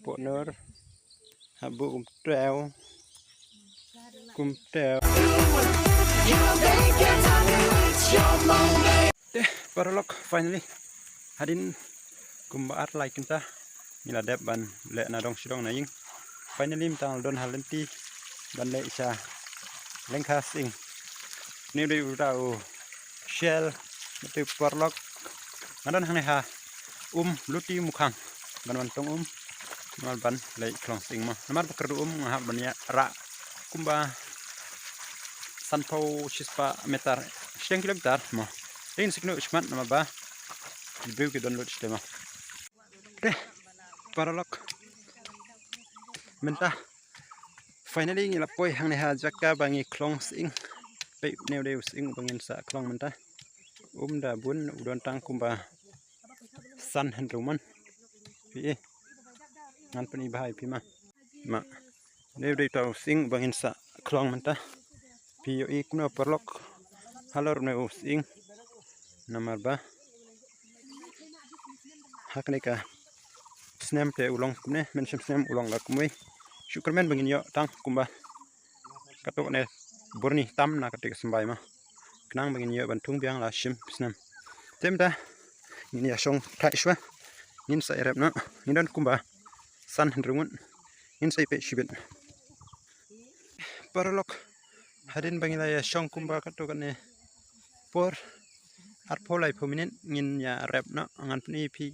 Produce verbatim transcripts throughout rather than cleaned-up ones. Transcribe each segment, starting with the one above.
Por Nur. Habu Kumteu. Kumteu. Te paralok, finally hadien kumba ar lai kynta ngi la dep ban leh na dong sha dong na ïing. Finally mynta nga la don ha lynti ban leit sha lyngkha sying. Une u dei uta u Shell, mynta paralok nga don hangne ha Umluti Mukhang ban wan tong um namar ban leit khlong sying mo. Namar ba kyrduh um nga hap ban ïarah kumba sanphew shispah meter, shiteng kilometer mo. Te ngin sa ïakynduh shakhmat namar ba ki briew ki don lut shatei mo. Te paralok, mynta finally ngi la poi hangne ha jaka ba ngi khlong sying. Peit, une u dei u sying uba ngin sa khlong mynta. Um da bun, u don tang kumba san hynriew mon. Phi i, ngan pyni bha ïa phi ma. Ma, une u dei uta u sying uba ngin sa khlong mynta. Phi ïohi kumno paralok halor une u sying. Namar ba ha kane ka snem te u long kumne, mynshem snem u long la kumwei. Shu kyrmen ba ngin ïoh tang kumba katto katne burni tam na kata ka symbai mo, khnang ba ngin ïoh ban thung biang la shim snem. Te mynta ngin ïa shong thait shuwa, ngin sa ïarep noh. Ngi don kumba san hynriew ngut, ngin sa ïa peit shibit. Paralok, hadien ba ngi la ïa shong kumba katto katne por arphew laiphew minit ngin ïa rep noh. Ngan pyni ïa phi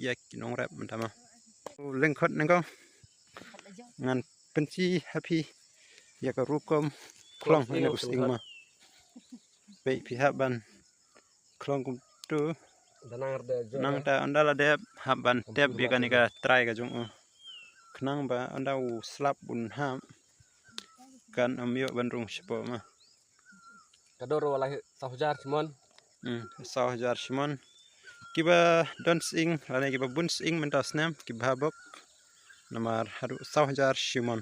ïa ki nongrep mynta mo. Lyngkhot nyngkong. Ngan pyni ha phi ïa ka rukom khlong ïa une u sying mo. Peit, phi hap ban khlong kumtu. Nangta ynda la dep hap ban tep ïa kane ka trai ka jong u, khnang ba ynda u slap un hap kan ym ïoh ban rung shapoh ma. Ka dor ruh la saw hajar shimon. Hmm, saw hajar shimon. Kiba don sying lane kiba bun sying mynta u snem, kiba bok namar haduh saw hajar shimon.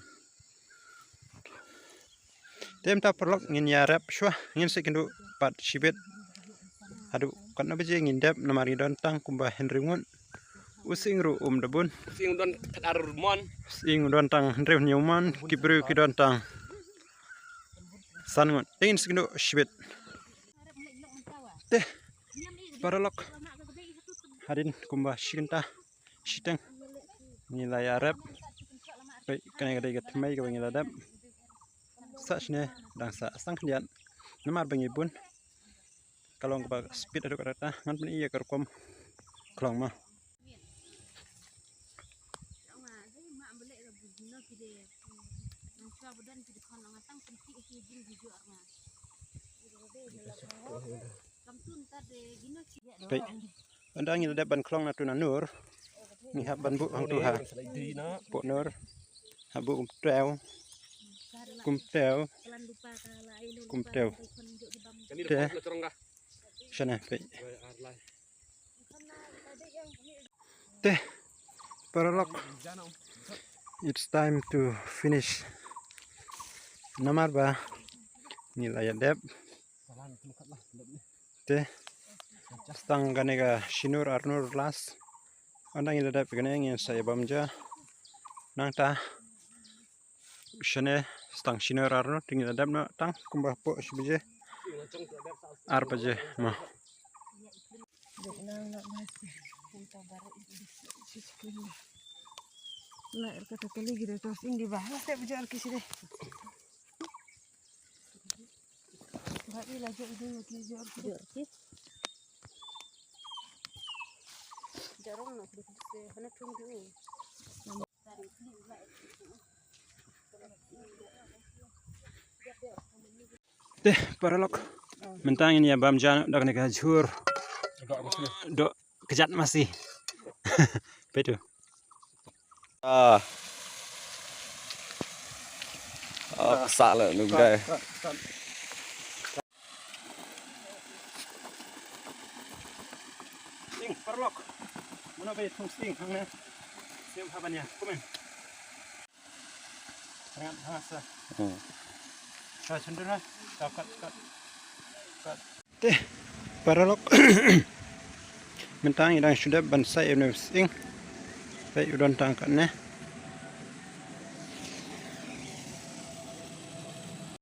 Te mynta paralok ngin ïa rep shuwa, ngin sa ïakynduh pat shibit haduh katno baje ngin dep namar ngi don tang kumba hynriew ngut. U sying ruh um da bun. Sying don khatar mon. Sying don tang hynriew hynñiew mon, ki briew ki don tang san ngut. Te ngin sa ïakynduh shibit. Te paralok, hadien kumba shi kynta shiteng ngi la ïa rep. Peit, kane ka dei ka thymmei kaba ngi la dep. Sah shane dang sah, sah khyndiat namar ba ngi bun. Ka long kaba speed haduh katta, ngan pyni ïa ka rukom khlong ma. Peit, ynda ngi la dep ban khlong na tu na Nur, ngi hap ban buh hangtu ha Poh Nur, hap buh kumteu, kumteu, kumteu. Te shane, peit. Te paralok, it's time to finish. Namar ba ngi la ïa dep. Te tang kane ka shinur arnur last. Ynda ngi la dep kane ngin sa ïa bam ja. Nangta shane tang shinur arnur te ngi la dep noh tang kumba poh shi baje, ar baje ma. Te paralok, mynta ngin ïa bam ja noh da kane ka jhur doh kjat masi. Peit tu. Ah. Ah, ka sah la nu dai. Sting, paralok. Mano ba ïa thung sting hangne? Sting ha ban ïa, come in. Hangne, hangne sa. Hmm. Sa chandra, sa kat, kat. Kat. Te Paralok. Mynta ngi dang shu dep ban sai ïa une u sying. Peit u don tang katne.